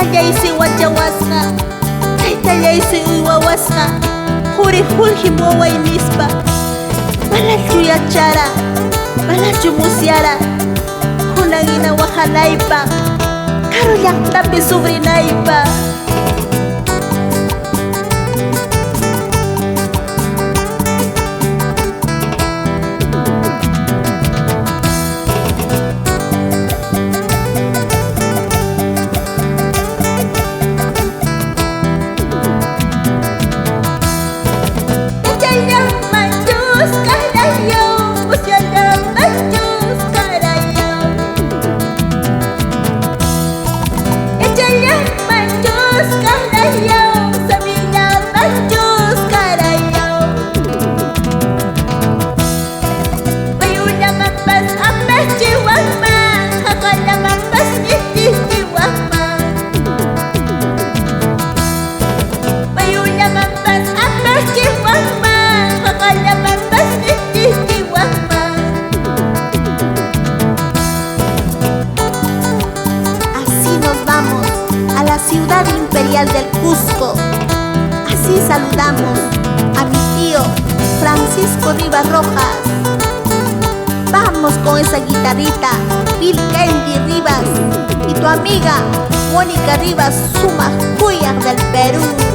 Mamallaysi wachawasqa, taytallaysi uywawasqa, quri qullqim waway nispa. Manachu yachara, manachu musyara, kunan hina waqanaypaq, karu llaqtapi sufrinaypaq. Así nos vamos a la ciudad imperial del Cusco. Así saludamos a mi tío Francisco Rivas Rojas. Vamos con esa guitarrita, Bill Kenji Rivas y tu amiga Mónica Rivas Suma Cuyas del Perú.